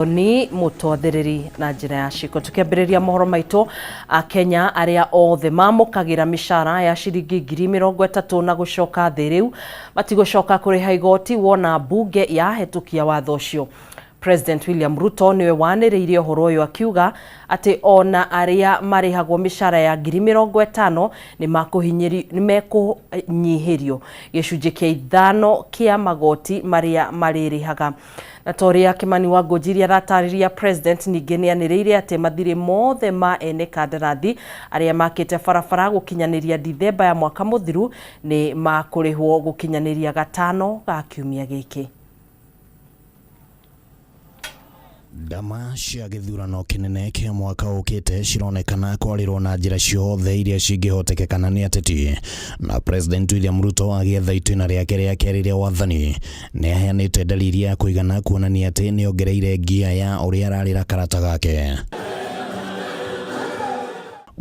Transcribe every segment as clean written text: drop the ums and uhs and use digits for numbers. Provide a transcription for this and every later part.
Ni mũtwathĩrĩri na njĩra ya ciĩko. Tũkĩambĩrĩria mohoro maitũ, Akenya arĩa othe mamũkagĩra mĩcara ya ciringi 30,000 na gũcoka thĩ rĩu matigũcoka kũrĩha igoti wona mbunge yahetũkia watho ũcio. President William Ruto nĩwe wanĩrĩire ũhoro ũyũ akiuga atĩ ona arĩa marĩhagwo mĩcara ya 50,000 nĩ mekũnyihĩrio gĩcunjĩ kĩa ithano kĩa magoti marĩa marĩrĩhaga. Na ta ũrĩa Kimani wa Ngũnjiri aratarĩria, President ningĩ nĩanĩrĩire atĩ mathirĩ mothe ma ene kandarathi arĩa makĩte barabara gũkinyanĩria Dithemba ya mwaka mũthiru nĩ makũrĩhwo gũkinyanĩria gatano ga kiumia gĩkĩ. Ndama cia gĩthurano kĩnene kĩa mwaka ũkĩte cironekana kwarĩrwo na njĩra ciothe iria cingĩhotekekana nĩ ateti, na President William Ruto agĩetha itĩna rĩake rĩa kerĩ rĩa wathani nĩ aheanĩte ndariri ya kũigana kuonania atĩ nĩ ongereire ngia ya ũrĩa ararĩra karata gake.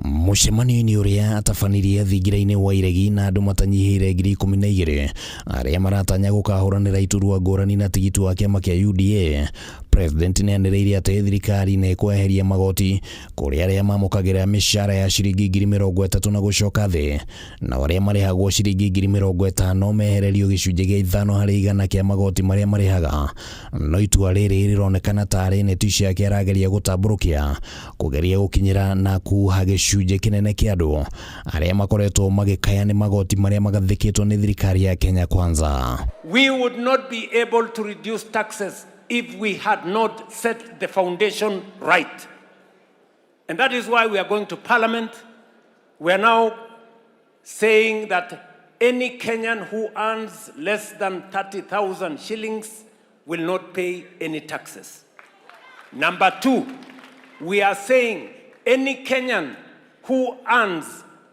Mũcemanio-inĩ ũrĩa atabanirie thingira-inĩ wa Iregi na andũ matanyihĩire 12,000 arĩa maratanya gũkahũranĩra iturwa ngũrani na tigiti wa kĩama kĩa UDA, President nĩ anĩrĩire atĩ thirikari nĩ ĩkweheria magoti kũrĩ arĩa mamũkagĩra mĩcara ya ciringi 30,000 na gũcoka thĩ, nao arĩa marĩhagwo ciringi 50,000 mehererio gĩcunjĩ gĩa 5% kĩa magoti marĩa marĩhaga. No itua rĩrĩ rĩronekana tarĩ neti ciake arageria gũtambũrũkia kũgeria gũkinyĩra na kuha gĩcunjĩ kĩnene kĩa andũ arĩa makoretwo magĩkaya nĩ magoti marĩa magathĩkĩtwo nĩ thirikari ya Kenya Kwanza. We would not be able to reduce taxes if we had not set the foundation right. And that is why we are going to parliament. We are now saying that any Kenyan who earns less than 30,000 shillings will not pay any taxes. Number two, we are saying any Kenyan who earns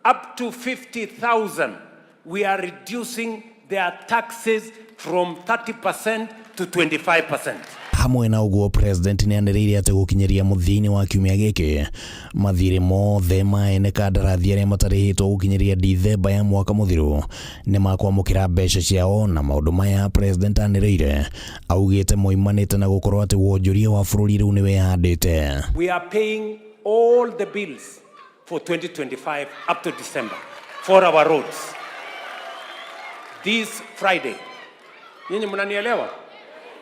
up to 50,000, we are reducing their taxes from 30% to 25%. Hamwe na ũguo, President nĩ anĩrĩire atĩ gũkinyĩria mũthia-inĩ wa kiumia gĩkĩ, mathirĩ mothe ma ene kandarathi arĩa matarĩhĩtwo gũkinyĩria Dithemba ya mwaka mũthiru nĩ makwamũkĩra mbeca ciao. Na maũndũ maya President anĩrĩire augĩte moimanĩte na gũkorwo atĩ wonjoria wa bũrũri rĩu nĩ wĩhandĩte. We are paying all the bills for 2025 up to December for our roads. This Friday. Nyinyi mnanielewa?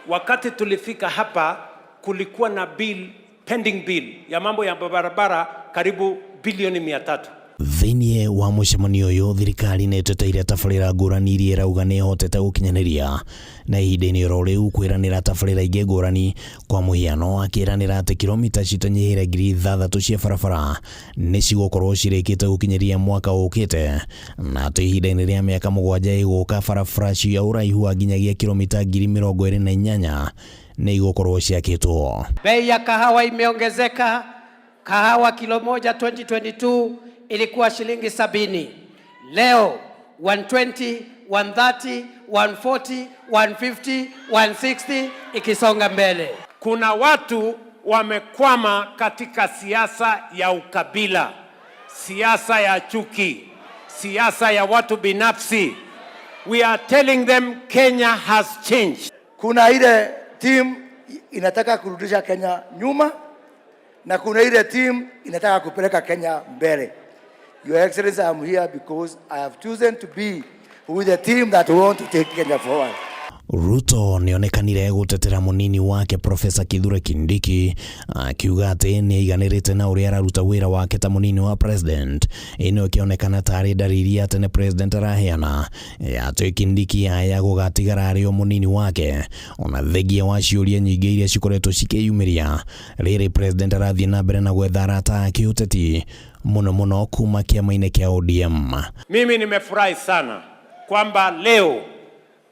Wakati tulifika hapa kulikuwa na bill, pending bill ya mambo ya barabara karibu bilioni 300. Thĩinĩ wa mũcemanio ũyũ, thirikari nĩ ĩteteire tabarĩra ngũrani iria ĩrauga nĩ ĩhotete gũkinyanĩria, na ihinda-inĩ oro rĩu kwĩranĩra tabarĩra ingĩ ngũrani. Kwa mũhiano, akĩranĩra atĩ kilomita citanyihĩire 6,000 cia barabara nĩ cigũkorwo cirĩkĩte gũkinyĩria mwaka ũkĩte, na atĩ ihinda-inĩ rĩa mĩaka 7 ĩgũka barabara cia ũraihu wa nginyagia kilomita 28,000 nĩ igũkorwo ciakĩtwo. Bei ya kahawa imeongezeka. Kahawa kilo moja 2022 ilikuwa shilingi 70, leo 120, 130, 140, 150, 160 ikisonga mbele. Kuna watu wamekwama katika siasa ya ukabila, siasa ya chuki, siasa ya watu binafsi. We are telling them Kenya has changed. Kuna ile team inataka kurudisha Kenya nyuma na kuna ile team inataka kupeleka Kenya mbele. Your Excellency, I'm here because I have chosen to be with the team that want to take Kenya forward. Ruto nĩonekanire gũtetera mũnini wake Profesa Kithure Kindiki, akiuga atĩ nĩ aiganĩrĩte na ũrĩa araruta wĩra wake ta mũnini wa president. Ĩno ĩkĩonekana tarĩ ndariri ya tene president araheana ya atĩ Kindiki aya gũgatigara arĩ o mũnini wake, ona thengia wa ciũria nyingĩ iria cikoretwo cikĩyumĩria rĩrĩ president arathiĩ na mbere na gwetha arata a kĩũteti, mũno mũno kuma kĩama-inĩ kĩa ODM. Mimi nimefurahi sana kwamba leo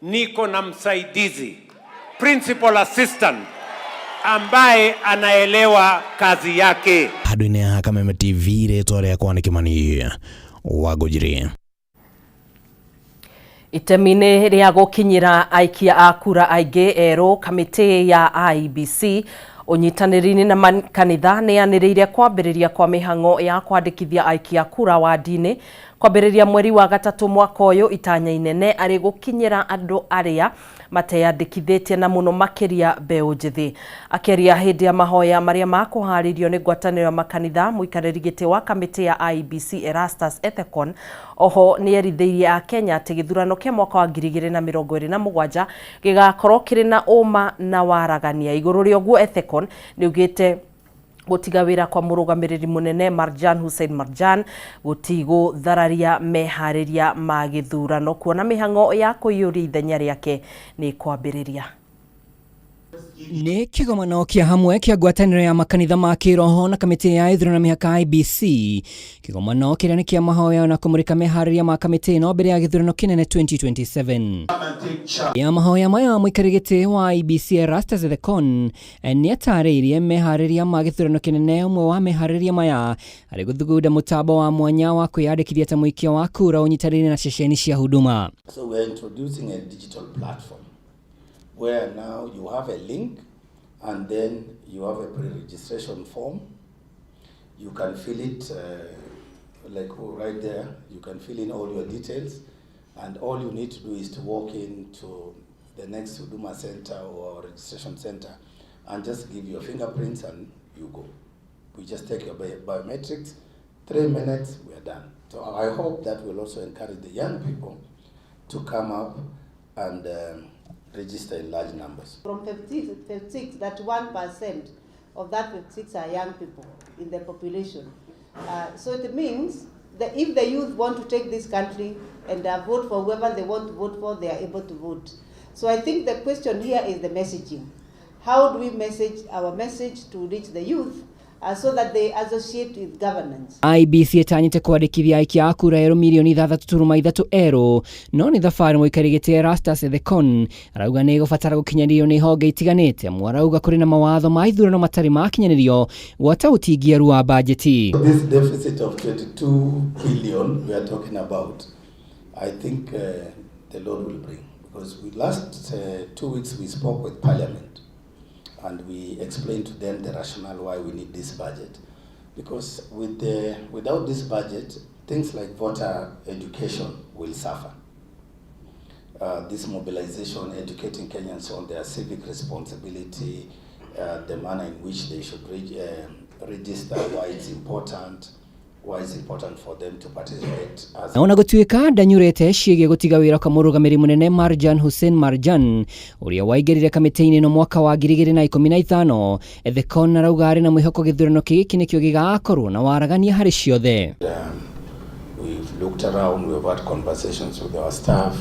niko na msaidizi, principal assistant, ambaye anaelewa kazi yake. Handũ-inĩ ha Kameme TV, rĩtwa rĩakwa nĩ Kimani wa Ngũnjiri. Itemi-inĩ rĩa gũkinyĩra aikia a kura aingĩ erũ, kamĩtĩ ya IEBC ũnyitanĩri-inĩ na makanitha nĩ yanĩrĩire kwambĩrĩria kwa mĩhang'o ya kwandĩkithia aikia kura wandi-inĩ. Kwambĩrĩria mweri wa gatatũ mwaka ũyũ, itanya inene arĩ gũkinyĩra andũ arĩa mateyandĩkithĩtie na mũno makĩria mbeũ njĩthĩ. Akĩaria hĩndĩ ya mahoya marĩa makũharĩrio nĩ ngwatanĩro ya makanitha, mũikarĩri gĩtĩ wa kamĩtĩ ya IEBC Erastus Ethekon oho nĩerithĩirie Akenya atĩ gĩthurano kĩa mwaka wa 2027 gĩgakorwo kĩrĩ na ũma na waragania. Igũrũ rĩa ũguo Ethekon nĩaugĩte gũtiga wĩra kwa mũrũgamĩrĩri mũnene Marjan Hussein Marjan gũtigũthararia meharĩria ma gĩthurano kuona mĩhang'o ya kũiyũria ithenya rĩake nĩ kwambĩrĩria. Nĩ kĩgomano kĩa hamwe kĩa ngwatanĩro ya makanitha ma kĩroho na kamĩtĩ ya ithurano na mĩhaka IEBC. Kĩgomano kĩrĩa nĩ kĩa mahoya na kũmũrĩka meharĩria ma kamĩtĩ ĩno mbere ya gĩthurano kĩnene 2027. Ya mahoya maya, mũikarĩri gĩtĩ wa IEBC Erastus Ethekon nĩ atarĩirie meharĩria ma gĩthurano kĩnene. Ũmwe wa meharĩria maya arĩ gũthugunda mũtambo wa mwanya wa kwĩyandĩkithia ta mũikia wa kura ũnyitanĩire na ceceni cia huduma. So we are introducing a digital platform where now you have a link and then you have a pre-registration form. You can fill it like right there. You can fill in all your details, and all you need to do is to walk into the next Huduma center or registration center and just give your fingerprints and you go. We just take your biometrics, 3 minutes, we are done. So I hope that will also encourage the young people to come up and register in large numbers. From 56, 56, that 1% of that 56 are young people in the population. So it means that if the youth want to take this country and vote for whoever they want to vote for, they are able to vote. So I think the question here is the messaging. How do we message our message to reach the youth so that they associate with governance? IEBC ĩtanyĩte kwandĩkithia aikia a kura erũ mirioni 6.3 erũ, no nĩ thabarĩ mũikarĩri gĩtĩ Erastus Ethekon arauga nĩ ĩgũbatara gũkinyanĩrio nĩ honge itiganĩte, amu arauga kũrĩ na mawatho ma ithurano matarĩ makinyanĩrio gwata ũtingiaru wa bajeti. This deficit of 22 billion we are talking about, I think the Lord will bring. Because we last 2 weeks we spoke with Parliament and we explained to them the rationale why we need this budget. Because without this budget, things like voter education will suffer. This mobilization, educating Kenyans on their civic responsibility, the manner in which they should register, why it's important for them to participate as Na ona gũtuĩka ndanyurĩte ciĩgiĩ gũtiga wĩra kwa mũrũgamĩrĩri mũnene Marjan Hussein Marjan ũrĩa waingĩrire kamĩtĩ-inĩ ĩno mwaka wa 2015, Ethekon arauga arĩ na mwĩhoko gĩthurano gĩkĩ nĩkĩo gĩgakorwo na waragania harĩ ciothe. We've looked around, we've had conversations with our staff,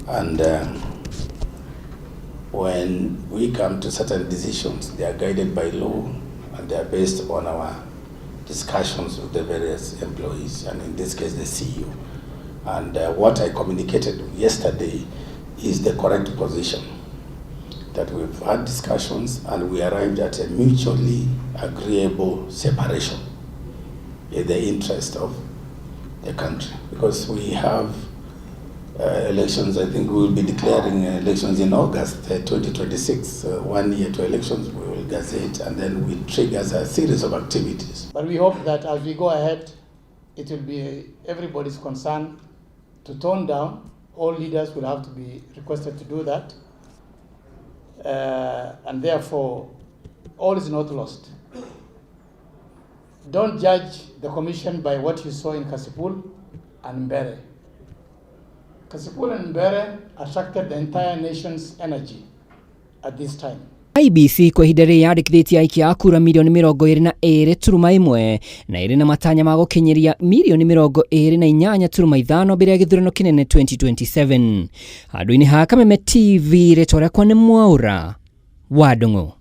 and when we come to certain decisions, they are guided by law and they are based on our discussions with the various employees, and in this case, the CEO. And what I communicated yesterday is the correct position, that we've had discussions and we arrived at a mutually agreeable separation in the interest of the country, because we have elections. I think we will be declaring elections in August 2026, one year to elections. We will gazette and then we triggers a series of activities. But we hope that as we go ahead, it will be everybody's concern to tone down. All leaders will have to be requested to do that. And therefore, all is not lost. Don't judge the commission by what you saw in Kasipul and Mbere. Kasipul and Mbere attracted the entire nation's energy at this time. IEBC kwa ihinda rĩrĩ yandĩkithĩtie aikia a kura mirioni 22.1 na ĩrĩ na matanya ma gũkinyĩria mirioni 28.5 mbere ya gĩthurano kĩnene 2027. Handũ-inĩ ha Kameme TV, rĩtwa rĩakwa nĩ Mwaũra wa Ndung'u.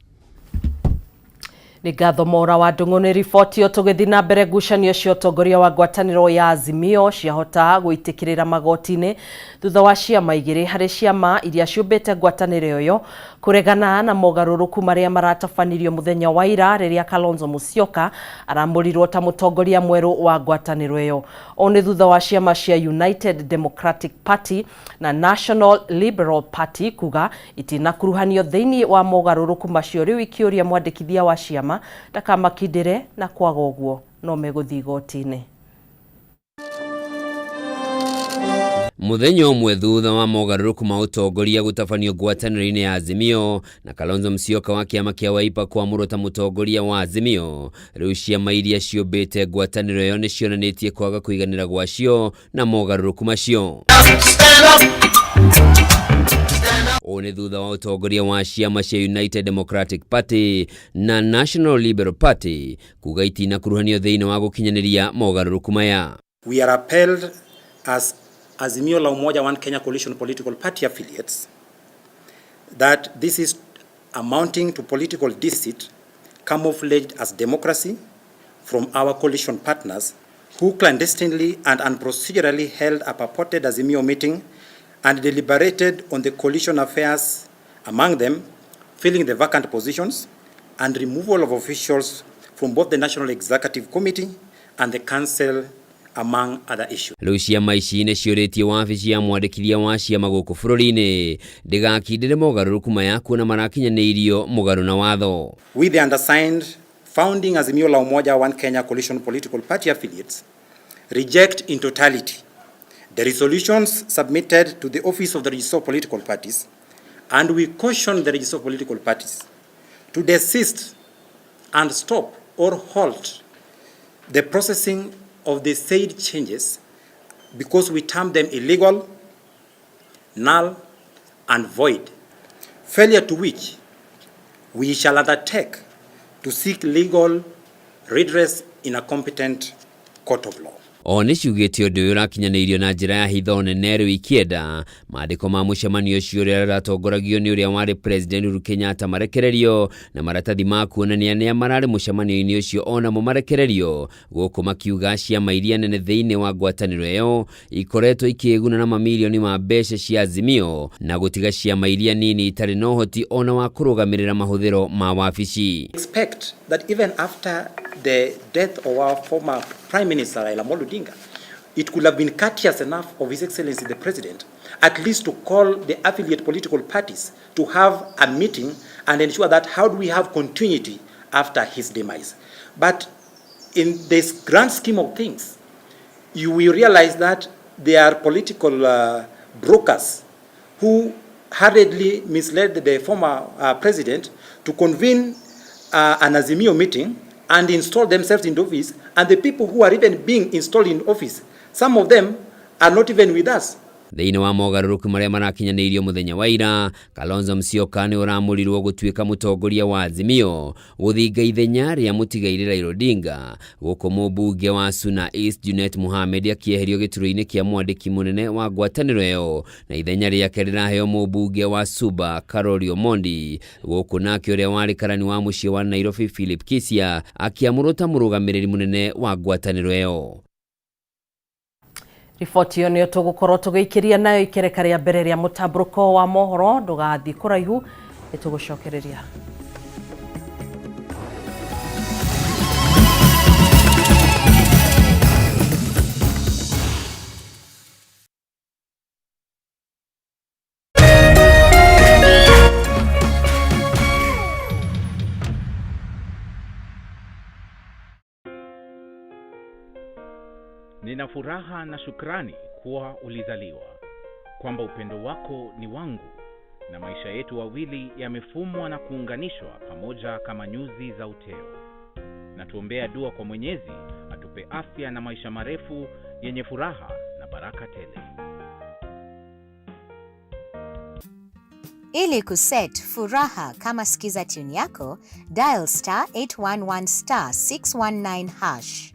Nĩ ngatho Mora wa Ndung'u nĩ riboti ĩyo. Tũgĩthiĩ na mbere, ngucanio cia ũtongoria wa ngwatanĩro ya Azimio ciahota gwĩtĩkĩrĩra magoti-inĩ thutha wa ciama igĩrĩ harĩ ciama iria ciũmbĩte ngwatanĩro ĩyo kũregana na mogarũrũku marĩa maratabanirio mũthenya wa ira rĩrĩa Kalonzo Musyoka aramũrirwo ta mũtongoria mwerũ wa ngwatanĩro ĩyo. Ũũ nĩ thutha wa ciama cia United Democratic Party na National Liberal Party kuga itinakuruhanio thĩinĩ wa mogarũrũku macio, rĩu ikĩũria mwandĩkithia wa ciama ndakamakindĩre na kwaga ũguo no megũthiĩ igoti-inĩ. Mũthenya ũmwe thutha wa mogarũrũku ma ũtongoria gũtabanio ngwatanĩro-inĩ ya Azimio na Kalonzo Musyoka wa kĩama kĩa Wiper kwamũrwo ta mũtongoria wa Azimio, rĩu ciama iria ciũmbĩte ngwatanĩro ĩyo nĩ cionanĩtie kwaga kũiganĩra gwacio na mogarũrũku macio. Ũũ nĩ thutha wa ũtongoria wa ciama cia United Democratic Party na National Liberal Party kuga itinakuruhanio thĩinĩ wa gũkinyanĩria mogarũrũku maya. We are appalled as Azimio la Umoja One Kenya Coalition political party affiliates that this is amounting to political deceit camouflaged as democracy from our coalition partners who clandestinely and unprocedurally held a purported Azimio meeting and deliberated on the coalition affairs, among them filling the vacant positions and removal of officials from both the National Executive Committee and the Council, among other issues. Rĩu ciama ici nĩ ciũrĩtie wabici ya mwandĩkithia wa ciama gũkũ bũrũri-inĩ ndĩgakindĩre mogarũrũku maya kuona marakinyanĩirio mũgarũ na watho. We the undersigned founding Azimio la Umoja One Kenya Coalition political party affiliates reject in totality the resolutions submitted to the Office of the Registrar of Political Parties, and we caution the Registrar of Political Parties to desist and stop or halt the processing of the said changes because we term them illegal, null, and void, failure to which we shall undertake to seek legal redress in a competent court of law. O nĩ ciugĩte ũndũ ũyũ ũrakinyanĩirio na njĩra ya hitho nene rĩu ikĩenda maandĩko ma mũcemanio ũcio ũrĩa ũratongoragio nĩ ũrĩa warĩ President Uhuru Kenyatta marekererio na maratathi ma kuonania nĩa mararĩ mũcemanio-inĩ ũcio onamo marekererio, gũkũ makiuga ciama iria nene thĩinĩ wa ngwatanĩro ĩyo ikoretwo ikĩĩguna na mamirioni ma mbeca cia Azimio na gũtiga ciama iria nini itarĩ na ũhoti ona wa kũrũgamĩrĩra mahũthĩro ma wabici. Expect that even after the death of our former Prime Minister Raila Amolo Odinga, it could have been courteous enough of His Excellency the President at least to call the affiliate political parties to have a meeting and ensure that how do we have continuity after his demise. But in this grand scheme of things, you will realize that there are political brokers who hurriedly misled the former president to convene an Azimio meeting and install themselves in office, and the people who are even being installed in office, some of them are not even with us. Thĩinĩ wa mogarũrũku marĩa marakinyanĩirio mũthenya wa ira, Kalonzo Musyoka nĩ ũramũrirwo gũtuĩka mũtongoria wa Azimio gũthinga ithenya rĩa mũtigairĩ Raila Odinga, gũkũ mũmbunge wa Suna East Junet Mohamed akĩeherio gĩturwa-inĩ kĩa mwandĩki mũnene wa ngwatanĩro ĩyo na ithenya rĩake rĩraheo mũmbunge wa Suba Carol Omondi, gũkũ nake ũrĩa warĩ karani wa mũciĩ wa Nairobi Philip Kisia akĩamũrwo ta mũrũgamĩrĩri mũnene wa ngwatanĩro ĩyo. Riboti ĩyo nĩyo tũgũkorwo tũgĩikĩria nayo ikereka rĩa mbere rĩa mũtambũrũko wa mohoro. Ndũgathiĩ kũraihu, nĩtũgũcokereria. Nina furaha na shukrani kuwa ulizaliwa, kwamba upendo wako ni wangu na maisha yetu wawili yamefumwa na kuunganishwa pamoja kama nyuzi za uteo. Na tuombea dua kwa Mwenyezi atupe afya na maisha marefu yenye furaha na baraka tele. Ili kuset furaha kama skiza tune yako, dial star 811 star 619 hash.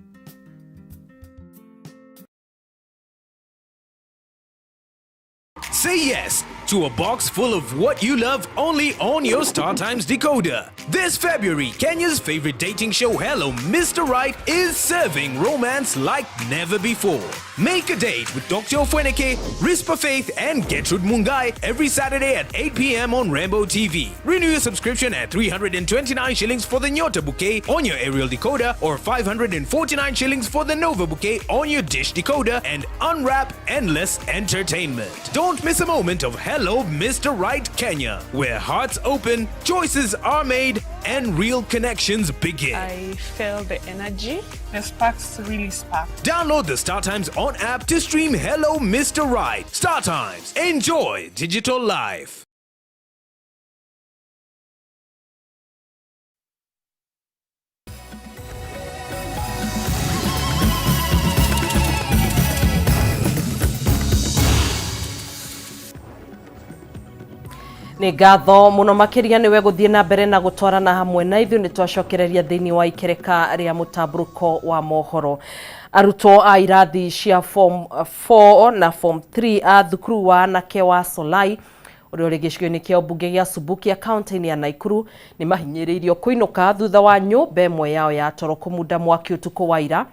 Say yes to a box full of what you love only on your StarTimes decoder. This February, Kenya's favorite dating show Hello Mr. Right is serving romance like never before. Make a date with Dr. Ofweneke, Rispa Faith, and Gertrude Mungai every Saturday at 8 p.m. on Rambo TV. Renew your subscription at 329 shillings for the Nyota Bouquet on your aerial decoder or 549 shillings for the Nova Bouquet on your dish decoder and unwrap endless entertainment. Don't miss miss a moment of Hello Mr. Right Kenya, where hearts open, choices are made, and real connections begin. I felt the energy. The sparks really sparked. Download the StarTimes On app to stream Hello Mr. Right. StarTimes. Enjoy digital life. Nĩ ngatho mũno makĩria nĩwe gũthiĩ na mbere na gũtwarana hamwe na ithuĩ. Nĩ twacokereria thĩinĩ wa ikereka rĩa mũtambũrũko wa mohoro. Arutwo a irathi cia form 4 na form 3 a thukuru wa anake wa Solai ũrĩa ũrĩ gĩcigo-inĩ kĩa ũmbunge gĩa Subukia kaunti-inĩ ya Naikuru nĩ mahinyĩrĩirio kũinũka thutha wa nyũmba ĩmwe yao ya toro kũmunda mwaki ũtukũ wa ira.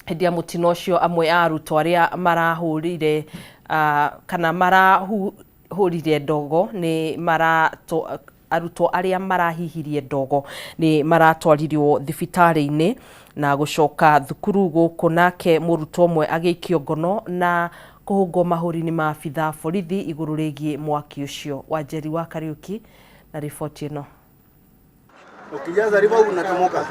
Hĩndĩ ya mũtino ũcio, amwe a arutwo arĩa marahũrire kana marahũrire ndogo nĩ marato arutwo arĩa marahihirie ndogo nĩ maratwarirwo thibitarĩ-inĩ na gũcoka thukuru gũkũ, nake mũrutwo ũmwe agĩikio ngono na kũhũngwo mahũri nĩ maabitha a borithi igũrũ rĩgiĩ mwaki ũcio. Wanjeri wa Kariuki na riboti ĩno. Ukijaza riba unachomoka.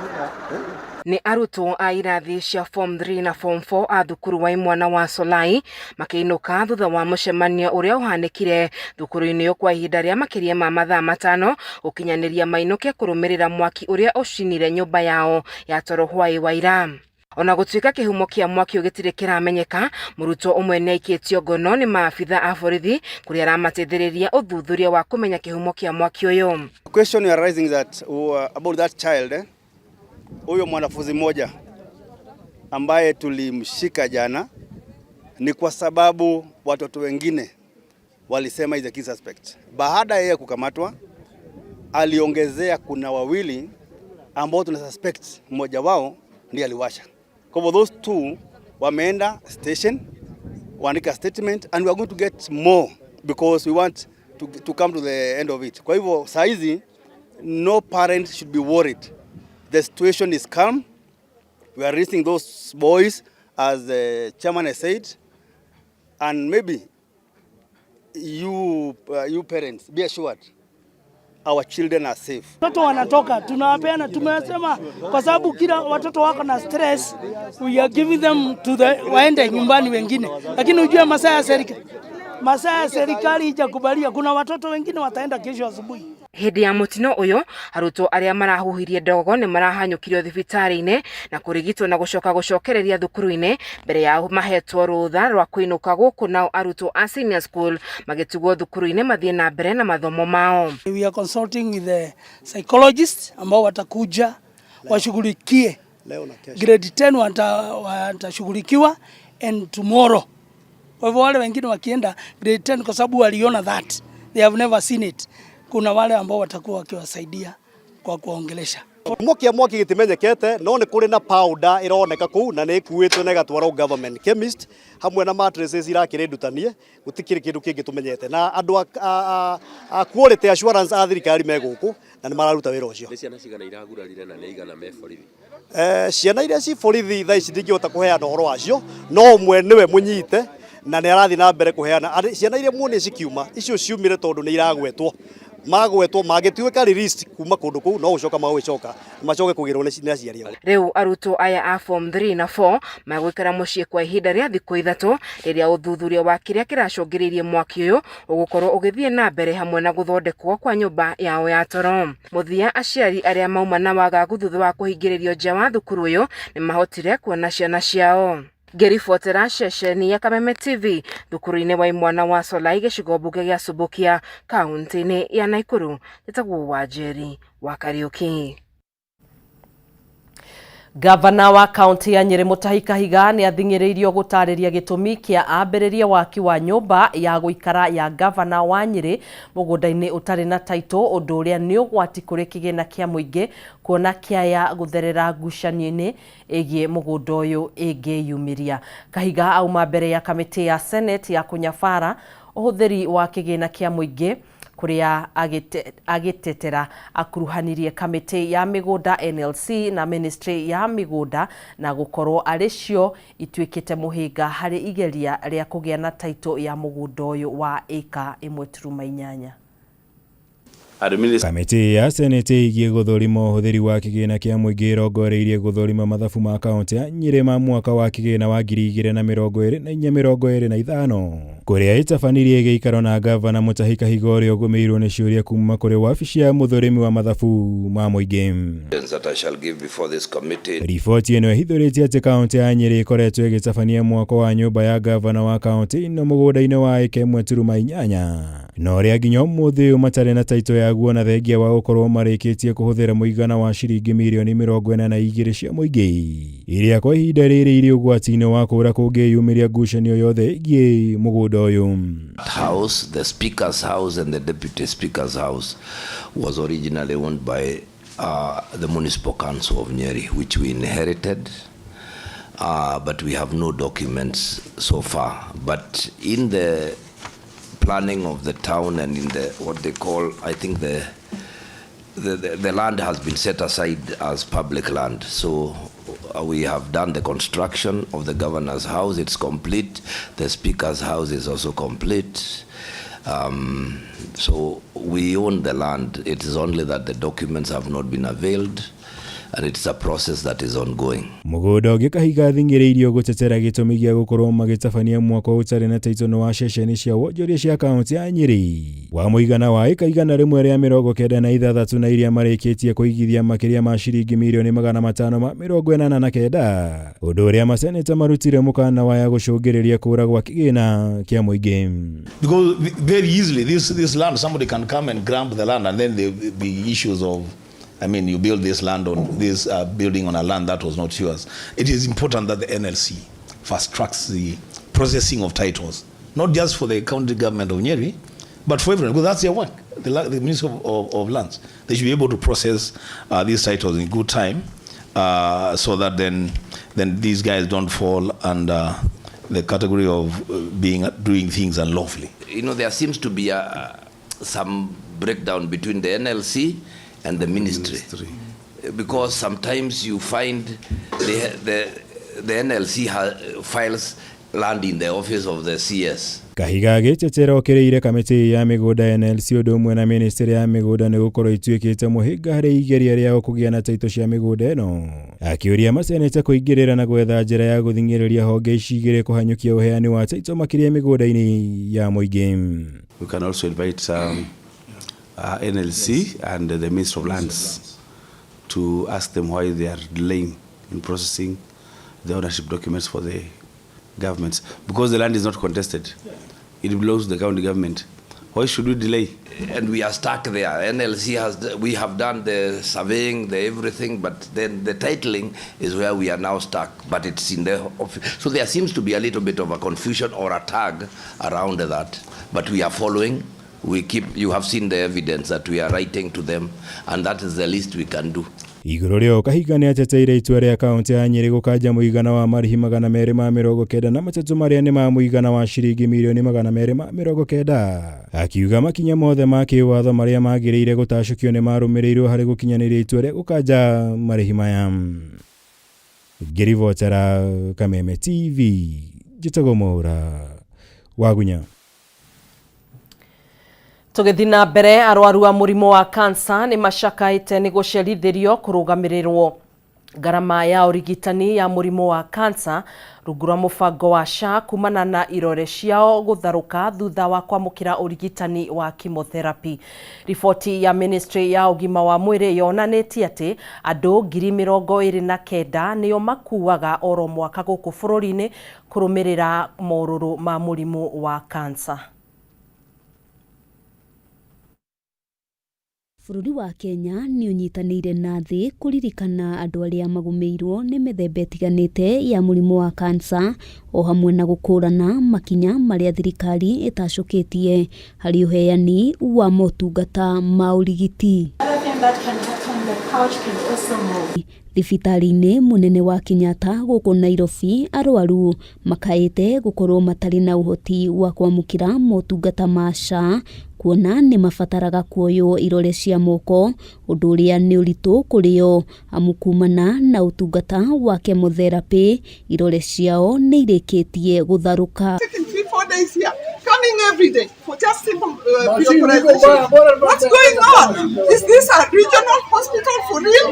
Nĩ arutwo a irathi cia form 3 na form 4 a thukuru wa imwana wa Solai makĩinũka thutha wa mũcemanio ũrĩa ũhanĩkire thukuru-inĩ ũyũ kwa ihinda rĩa makĩria ma mathaa 5 gũkinyanĩria mainũke kũrũmĩrĩra mwaki ũrĩa ũcinire nyũmba yao ya toro hwaĩ wa ira. Ona gũtuĩka kĩhumo kĩa mwaki ũyũ gĩtirĩ kĩramenyeka, mũrutwo ũmwe nĩ aikĩtio ngono nĩ maabitha a borithi kũrĩa aramateithĩrĩria ũthuthuria wa kũmenya kĩhumo kĩa mwaki ũyũ. Question you are raising that about that child, eh? Huyo mwanafunzi mmoja ambaye tulimshika jana ni kwa sababu watoto wengine walisema is a key suspect. Baada ya yeye kukamatwa, aliongezea kuna wawili ambao tuna suspect mmoja wao ndiye aliwasha. Kwa hivyo those two wameenda station waandika statement and we are going to get more because we want to come to the end of it. Kwa hivyo saa hizi no parent should be worried. The situation is calm. We are releasing those boys as the chairman has said, and maybe you parents be assured our children are safe. Watoto wanatoka, tunawapeana, tumesema kwa sababu kila watoto wako na stress, we are giving them to the waende nyumbani wengine, lakini ujue masaa ya serikali ijakubalia, kuna watoto wengine wataenda kesho asubuhi. Hĩndĩ ya mũtino ũyũ, arutwo arĩa marahuhirie ndogo nĩ marahanyũkirio thibitarĩ-inĩ na kũrigitwo na gũcoka gũcokereria thukuru-inĩ mbere ya mahetwo rũtha rwa kũinũka gũkũ, nao arutwo a senior school magĩtigwo thukuru-inĩ mathiĩ na mbere na mathomo mao. We are consulting with the psychologists ambao watakuja washughulikie leo na kesho. Grade 10 watashughulikiwa and tomorrow. Kwa hivyo wale wengine wakienda grade 10, kwa sababu waliona that they have never seen it, kuna wale ambao watakuwa wakiwasaidia kwa kuwaongelesha. Kĩhumo kĩa mwaki gĩtimenyekete, no nĩ kũrĩ na powder ĩroneka kũu na nĩ ĩkuĩtwo na ĩgatwarwo government chemist hamwe na mattresses irakĩrĩ ndutanie. Gũtikĩrĩ kĩndũ kĩngĩ tũmenyete, na andũ a quality assurance a thirikari me gũkũ na nĩ mararuta wĩra ũcio. Nĩ ciana cigana iragurarire na nĩ igana me borithi? Ciana iria ci borithi thaa ici ndingĩhota kũheana ũhoro wacio, no ũmwe nĩwe mũnyite na nĩ arathiĩ na mbere kũheana. Ciana iria muonire cikiuma, icio ciumire tondũ nĩ iragwetwo, magwetwo mangĩtuĩka released kuma kũndũ kũu no gũcoka magũgĩcoka macoke kũgĩrwo nĩ aciari ao. Rĩu arutwo aya a form 3 na 4 magũikara mũciĩ kwa ihinda rĩa thikũ 3 rĩrĩa ũthuthuria wa kĩrĩa kĩracũngĩrĩirie mwaki ũyũ ũgũkorwo ũgĩthiĩ na mbere hamwe na gũthondekwo kwa nyũmba yao ya toro. Mũthia, aciari arĩa mauma na wagagu thutha wa kũhingĩrĩrio nja wa thukuru ũyũ nĩ mahotire kuona ciana ciao. Ngĩribotera ceceni ya Kameme TV thukuru-inĩ wa imwana wa Solai, gĩcigo mbunge gĩa Subukia, kaunti-inĩ ya Naikuru, njĩtagwo Wanjeri wa Kariuki. Gavana wa kaunti ya Nyeri Mutahi Kahiga nĩ athing'ĩrĩirio gũtarĩria gĩtũmi kĩa ambĩrĩria waki wa nyũmba ya gũikara ya gavana wa Nyeri mũgũnda-inĩ ũtarĩ na taitũ, ũndũ ũrĩa nĩ ũgwati kũrĩ kĩgĩna kĩa mũingĩ kuona kĩaya gũtherera ngucanio-inĩ ĩgiĩ mũgũnda ũyũ ĩngĩyumĩria. Kahiga auma mbere ya kamĩtĩ ya Senate ya kũnyabara ũhũthĩri wa kĩgĩna kĩa mũingĩ. Kũrĩa agĩtetera akuruhanirie kamĩtĩ ya mĩgũnda NLC na ministry ya mĩgũnda na gũkorwo arĩ cio ituĩkĩte mũhĩnga harĩ igeria rĩa kũgĩa na taitũ ya mũgũnda ũyũ wa ĩka 1.8. Kamĩtĩ ya Senate ĩgiĩ gũthũrima ũhũthĩri wa kĩgĩna kĩa mũingĩ ĩrongoreirie gũthũrima mathabu ma kaũntĩ ya Nyĩrĩ ma mwaka wa kĩgĩna wa 2024-25 kũrĩa ĩtabanirie gĩikaro na ngavana Mutahi Kahiga ũrĩa ũgũmĩirwo nĩ ciũria kuma kũrĩ wabici ya mũthũrimi wa mathabu ma mũingĩ. That I shall give before this committee. Riboti ĩno ĩhithũrĩtie atĩ kaũntĩ ya Nyĩrĩ ĩkoretwo ĩgĩtabania mwako wa nyũmba ya ngavana wa kaũntĩ ĩno mũgũnda-inĩ wa ĩka 1.8 na ũrĩa nginya ũmũthĩ ũyũ matarĩ na taitũ yaguo na thengia wa gũkorwo marĩkĩtie kũhũthĩra mũigana wa ciringi mirioni 42 cia mũingĩ iria kwa ihinda rĩrĩ irĩ ũgwati-inĩ wa kũũra kũngĩyumĩria ngucanio yothe ĩgiĩ mũgũnda ũyũ. House, the Speaker's house and the Deputy Speaker's house was originally owned by the Municipal Council of Nyeri, which we inherited, but we have no documents so far. But in the planning of the town and in the what they call, I think the land has been set aside as public land. So we have done the construction of the governor's house, it's complete. The speaker's house is also complete. So we own the land. It is only that the documents have not been availed, and it's a process that is ongoing. Mũgũnda ũngĩ Kahiga athing'ĩrĩirio gũtetera gĩtũmi gĩa gũkorwo magĩtabania mwako ũtarĩ na taitũ nĩ wa ceceni cia wonjoria cia kaũntĩ ya Nyĩrĩ wa mũigana wa ĩka 196 na iria marĩkĩtie kũigithia makĩria ma ciringi mirioni 589 ũndũ ũrĩa maseneta marutire mũkana waya gũcũngĩrĩria kũra gwa kĩgĩna kĩa mũingĩ. Because very easily this land, somebody can come and grab the land, and then there will be issues of, I mean, you build this land on this building on a land that was not yours. It is important that the NLC fast tracks the processing of titles, not just for the county government of Nyeri, but for everyone, because that's their work. The Ministry of Lands, they should be able to process these titles in good time, so that then these guys don't fall under the category of doing things unlawfully. You know, there seems to be some breakdown between the NLC and the ministry. Because sometimes you find the NLC files land in the office of the CS. Kahiga agĩtetera okĩrĩire kamĩtĩ ya mĩgũnda NLC ũndũ ũmwe na ministry ya mĩgũnda nĩ gũkorwo ituĩkĩte mũhĩnga harĩ igeria rĩao kũgĩa na taitũ cia mĩgũnda ĩno, akĩũria maseneta kũingĩrĩra na gwetha njĩra ya gũthing'ĩrĩria honge ici igĩrĩ kũhanyũkia ũheani wa taitũ makĩria mĩgũnda-inĩ ya mũingĩ. We can also invite NLC and the Ministry of Lands to ask them why they are delaying in processing the ownership documents for the governments, because the land is not contested. It belongs to the county government. Why should we delay? And we are stuck there. NLC has, we have done the surveying, the everything, but then the titling is where we are now stuck, but it's in the office. So there seems to be a little bit of a confusion or a tag around that, but we are following. We keep, you have seen the evidence that we are writing to them, and that is the least we can do. Igũrũ rĩo Kahiga nĩ ateteire itua rĩa kaũntĩ ya Nyĩrĩ gũkanja mũigana wa marĩhi 293 marĩa nĩ ma mũigana wa ciringi mirioni 290, akiuga makinya mothe ma kĩwatho marĩa magĩrĩire gũtacũkio nĩ marũmĩrĩirwo harĩ gũkinyanĩria itua rĩa gũkanja marĩhi maya. Ngĩribotera Kameme TV, njĩtagwo Mwaũra Wagunya. Tũgĩthiĩ na mbere, arwaru a mũrimũ wa kansa nĩ macakaĩte nĩ gũcerithĩrio kũrũgamĩrĩrwo ngarama ya ũrigitani ya mũrimũ wa kansa rungu rwa mũbango wa SHA kumana na irore ciao gũtharũka thutha wa kwamũkĩra ũrigitani wa chemotherapy. Riboti ya Ministry ya ũgima wa mwĩrĩ yonanĩtie atĩ andũ 29,000 nĩo makuaga oro mwaka gũkũ bũrũri-inĩ kũrũmĩrĩra morũrũ ma mũrimũ wa kansa. Bũrũri wa Kenya nĩ ũnyitanĩire na thĩ kũririkana andũ arĩa magũmĩirwo nĩ mĩthemba ĩtiganĩte ya mũrimũ wa kansa o hamwe na gũkũrana makinya marĩa thirikari ĩtacũkĩtie harĩ ũheani wa motungata ma ũrigiti. Thibitarĩ-inĩ mũnene wa Kenyatta gũkũ Nairobi, arwaru makaĩte gũkorwo matarĩ na ũhoti wa kwamũkĩra motungata ma SHA kuona nĩ mabataraga kuoywo irore cia moko, ũndũ ũrĩa nĩ ũritũ kũrĩ o amu kumana na ũtungata wa chemotherapy irore ciao nĩ irĩkĩtie gũtharũka. Taking 3, 4 days here, coming every day for just simple pre-authorization. What's going on? Is this a regional hospital for real?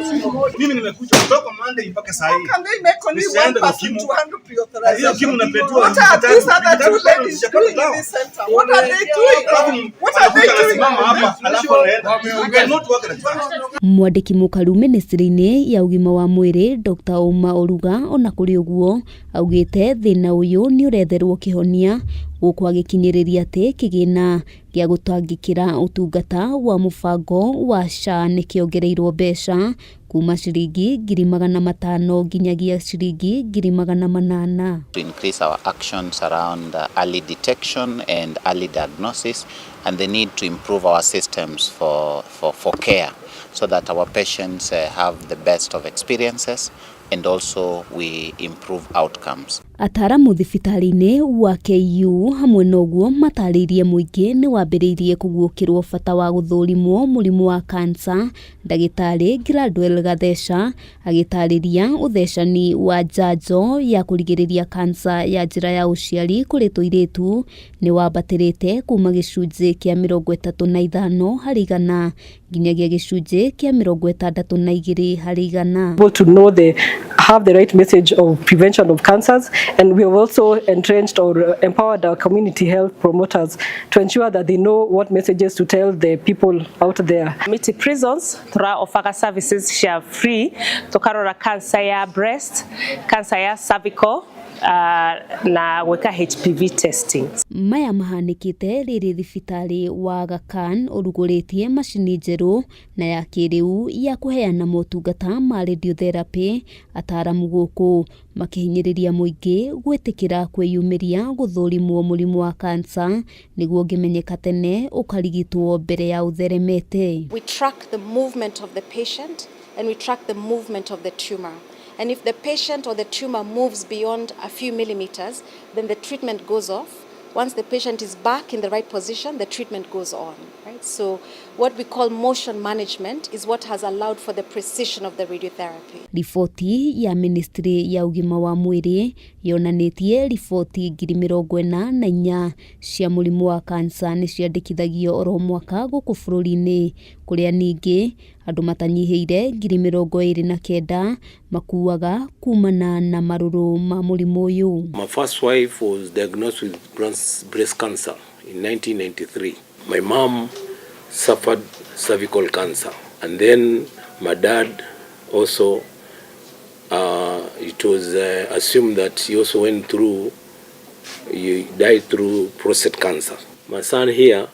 Mimi nimekuja kutoka Monday mpaka saa hii. How can they make only one Nisiende kwa person chemo. to handle Na hiyo chemo pre-authorization? unapetiwa What are wiki these tatu, other wiki two tatu bado ladies sijapata doing in dawa. this center? What are they doing? Alafu What are they anakuja doing? anasimama hapa, alafu anaenda. You cannot work like that. Mwandĩki mũkaru mĩnĩstrĩ-inĩ ya ũgima wa mwĩrĩ Dr. Ouma Oluga ona kũrĩ ũguo augĩte thĩna ũyũ nĩ ũretherwo kĩhonia gũkũ agĩkinyĩrĩria atĩ kĩgĩna gĩa gũtangĩkĩra ũtungata wa mũbango wa SHA nĩ kĩongereirwo mbeca kuma ciringi 500,000 nginyagia ciringi 800,000. To increase our actions around early detection and early diagnosis, and the need to improve our systems for care so that our patients have the best of experiences and also we improve outcomes. Ataramu thibitarĩ-inĩ wa KU hamwe na ũguo matarĩirie mũingĩ nĩ wambĩrĩirie kũguũkĩrwo bata wa gũthũrimwo mũrimũ wa kansa. Ndagĩtarĩ Gladwell Gatheca agĩtarĩria ũthecani wa njanjo ya kũrigĩrĩria kansa ya njĩra ya ũciari kũrĩ tũirĩtu nĩ wambatĩrĩte kuma gĩcunjĩ kĩa 35 harĩ igana nginyagia gĩcunjĩ kĩa 62 harĩ igana. Able to know the have the right message of prevention of cancers, and we have also entrenched or empowered our community health promoters to ensure that they know what messages to tell the people out there. Miti prisons tura ofaga services cia free tukarora cancer ya breast, cancer ya cervical, na gwĩka HPV testing. Maya mahanĩkĩte rĩrĩ thibitarĩ wa Aga Khan ũrugũrĩtie macini njerũ na ya kĩrĩu ya kũheana motungata ma radiotherapy, ataramu gũkũ makĩhinyĩrĩria mũingĩ gwĩtĩkĩra kwĩyumĩria gũthũrimwo mũrimũ wa kansa nĩguo ũngĩmenyeka tene ũkarigitwo mbere ya ũtheremete. We track the movement of the patient and we track the movement of the tumor. And if the patient or the tumor moves beyond a few millimeters, then the treatment goes off. Once the patient is back in the right position, the treatment goes on. Right? So what we call motion management is what has allowed for the precision of the radiotherapy. Riboti ya ministry ya ũgima wa mwĩrĩ yonanĩtie riboti 44,000 cia mũrimũ wa kansa nĩ ciandĩkithagio oro mwaka gũkũ bũrũri-inĩ, kũrĩa ningĩ andũ matanyihĩire 29,000 makuaga kumana na marũrũ ma mũrimũ ũyũ. My first wife was diagnosed with breast cancer in 1993. My mom suffered cervical cancer, and then my dad also, it was assumed that he also went through, he died through prostate cancer. My son here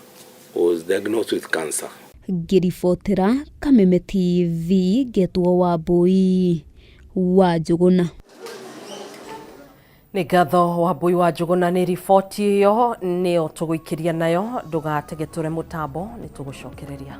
was diagnosed with cancer. Ngĩribotera Kameme TV ngetwo Wambui wa Njũgũna. Nĩ ngatho Wambui wa Njũgũna nĩ riboti ĩyo, nĩyo tũgũikĩria nayo, ndũgategetũre mũtambo, nĩ tũgũcokereria.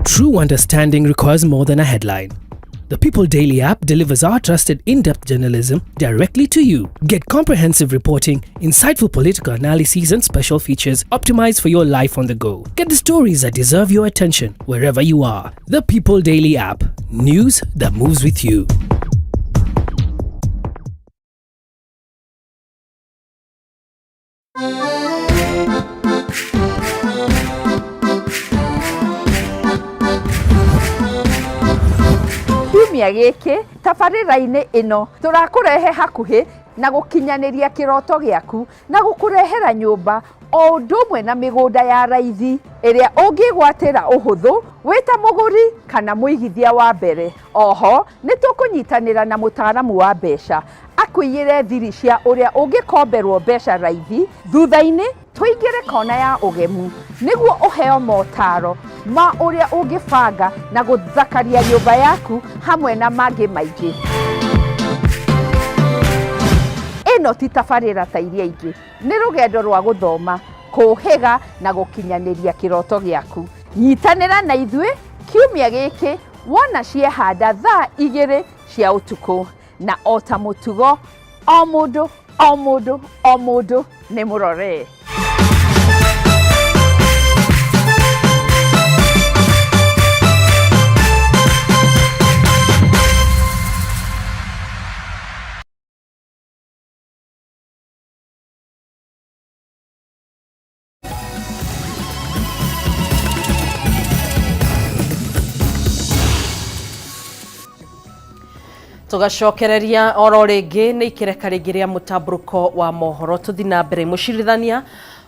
True understanding requires more than a headline. The People Daily app delivers our trusted in-depth journalism directly to you. Get comprehensive reporting, insightful political analyses and special features optimized for your life on the go. Get the stories that deserve your attention wherever you are. The People Daily app. News that moves with you. Kiumia gĩkĩ tabarĩra-inĩ ĩno tũrakũrehe hakuhĩ na gũkinyanĩria kĩroto gĩaku na gũkũrehera nyũmba o ũndũ ũmwe na mĩgũnda ya raithi ĩrĩa ũngĩgwatĩra ũhũthũ wĩ ta mũgũri kana mũigithia wa mbere. Oho nĩ tũkũnyitanĩra na mũtaaramu wa mbeca akũiyĩre thiri cia ũrĩa ũngĩkomberwo mbeca raithi, thutha-inĩ tũingĩre kona ya ũgemu nĩguo ũheo motaro ma ũrĩa ũngĩbanga na gũthakaria nyũmba yaku hamwe na mangĩ maingĩ. Ĩno ti tabarĩra ta iria ingĩ, nĩ rũgendo rwa gũthoma, kũũhĩga na gũkinyanĩria kĩroto gĩaku. Nyitanĩra na ithuĩ kiumia gĩkĩ wona ciehanda thaa igĩrĩ cia ũtukũ. Na o ta mũtugo, o mũndũ o mũndũ o mũndũ nĩ mũrore. Tũgacokereria oro rĩngĩ nĩ ikereka rĩngĩ rĩa mũtambũrũko wa mohoro. Tũthi na mbere. Mũcirithania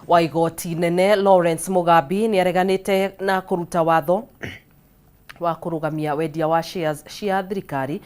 wa igoti nene Lawrence Mugambi nĩ areganĩte na kũruta watho wa kũrũgamia wendia wa shares cia thirikari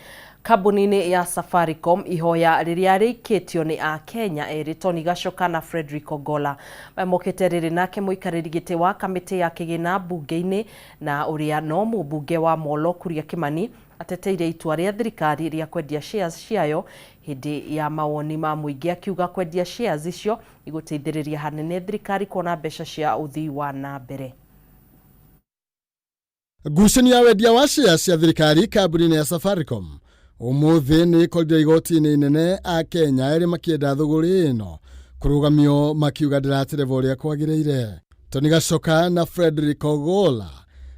kambuni-inĩ ya Safaricom, ihoya rĩrĩa rĩikĩtio nĩ Akenya erĩ Tony Gachoka na Frederick Ogola. Maya mokĩte rĩrĩ nake mũikarĩri gĩtĩ wa kamĩtĩ ya kĩgĩna mbunge-inĩ na ũrĩa no mũmbunge wa Molo Kuria Kimani ateteire itua rĩa thirikari rĩa kwendia shares ciayo hĩndĩ ya mawoni ma mũingĩ, akiuga kwendia shares icio igũteithĩrĩria hanene thirikari kuona mbeca cia ũthii wa na mbere. Ngucanio ya wendia wa shares cia thirikari kambuni-inĩ ya Safaricom ũmũthĩ nĩ ĩkorire igoti-inĩ inene Akenya erĩ makĩenda thũgũrĩ ĩno kũrũgamio makiuga ndĩratereba ũrĩa kwagĩrĩire. Tony Gachoka na Frederick Ogola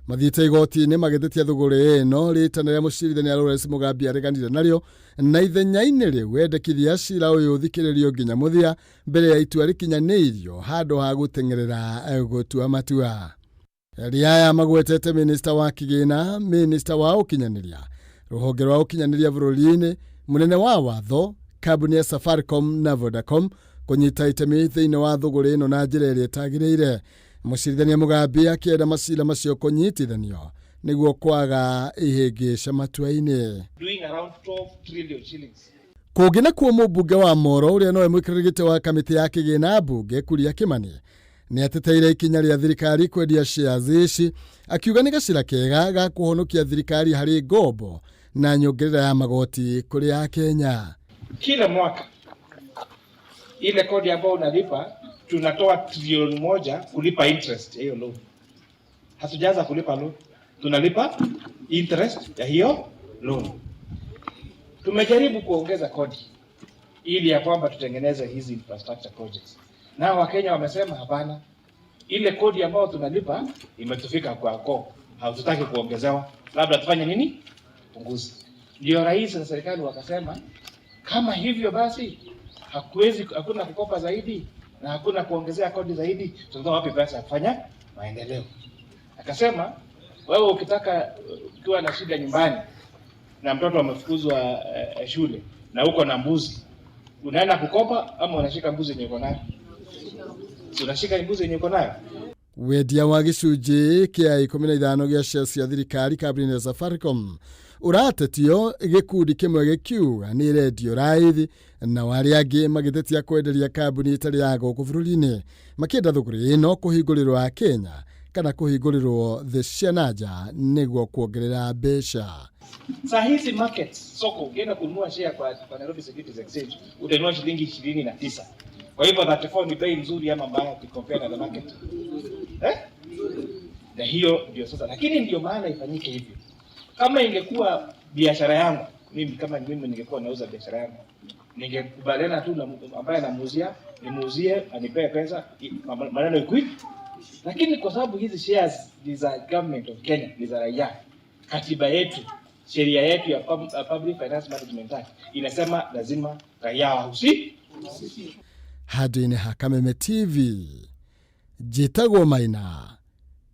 mathiĩte igoti-inĩ magĩtetia thũgũrĩ ĩno rĩtana rĩa mũcirithania Lawrence Mugambi areganire narĩo na ithenya-inĩ rĩu endekithia cira ũyũ ũthikĩrĩrio nginya mũthia mbere ya itua rĩkinyanĩirio handũ ha gũteng'erera gũtua matua. Erĩ aya magwetete minista wa kĩgĩna, minista wa ũkinyanĩria, rũhonge rwa ũkinyanĩria bũrũri-inĩ, mũnene wa watho, kambuni ya Safaricom na Vodacom kũnyita itemi thĩinĩ wa thũgũrĩ ĩno na njĩra ĩrĩa ĩtagĩrĩire. Mũcirithania Mugambi akĩenda macira macio kũnyitithanio nĩguo kwaga ihĩngĩca matua-inĩ. Doing around 12 trillion shillings. Kũngĩ nakuo mũmbunge wa Moro ũrĩa nowe mũikarĩri gĩtĩ wa kamĩtĩ ya kĩgĩna mbunge Kuria Kimani nĩ ateteire ikinya rĩa thirikari kwendia shares ici akiuga nĩ gacĩra kega ga kũhonokia thirikari harĩ ngombo na nyongerera ya magoti kũrĩ Akenya. Kila mwaka ile kodi ambayo unalipa tunatoa trilioni 1 kulipa interest ya hiyo loan. Hatujaanza kulipa loan, tunalipa interest ya hiyo loan. Tumejaribu kuongeza kodi ili ya kwamba tutengeneze hizi infrastructure projects. Na Wakenya wamesema hapana, ile kodi ambayo tunalipa imetufika kwa koo, hatutaki kuongezewa, labda tufanye nini? Punguze. Ndio rais na serikali wakasema kama hivyo basi hakuwezi, hakuna kukopa zaidi na hakuna kuongezea kodi zaidi, tunatoa wapi pesa ya kufanya maendeleo? Akasema wewe ukitaka, ukiwa na shida nyumbani na mtoto amefukuzwa shule na uko na mbuzi, unaenda kukopa ama unashika mbuzi yenye uko nayo? Si unashika mbuzi yenye uko nayo? Wendia wa gĩcunjĩ kĩa 15 gĩa shares cia thirikari kambuni ya Safaricom ũratetio gĩkundi kĩmwe gĩkiuga nĩ ĩrendio raithi na arĩa angĩ magĩtetia kwenderia kambuni ĩtarĩ ya gũkũ bũrũri-inĩ makĩenda thũgũrĩ ĩno kũhingũrĩrwo Akenya kana kũhingũrĩrwo thĩ cia na nja nĩguo kuongerera mbeca. Saa hizi markets, soko ukienda kununua share kwa Nairobi Securities Exchange utanunua shilingi 29. Kwa hivyo 34 ni bei nzuri ama mbaya ukicompare na the market? Eh? Na hiyo ndio sasa, lakini ndio maana ifanyike hivyo. Kama ingekuwa biashara yangu mimi, kama mimi ningekuwa nauza biashara yangu, ningekubaliana tu na ambaye anamuuzia, nimuuzie anipee pesa, maneno ikuwe. Lakini kwa sababu hizi shares ni za government of Kenya, ni za raia, katiba yetu, sheria yetu ya Public Finance Management Act inasema lazima raia wahusike. Handũ-inĩ ha Kameme TV, njĩtagwo Maina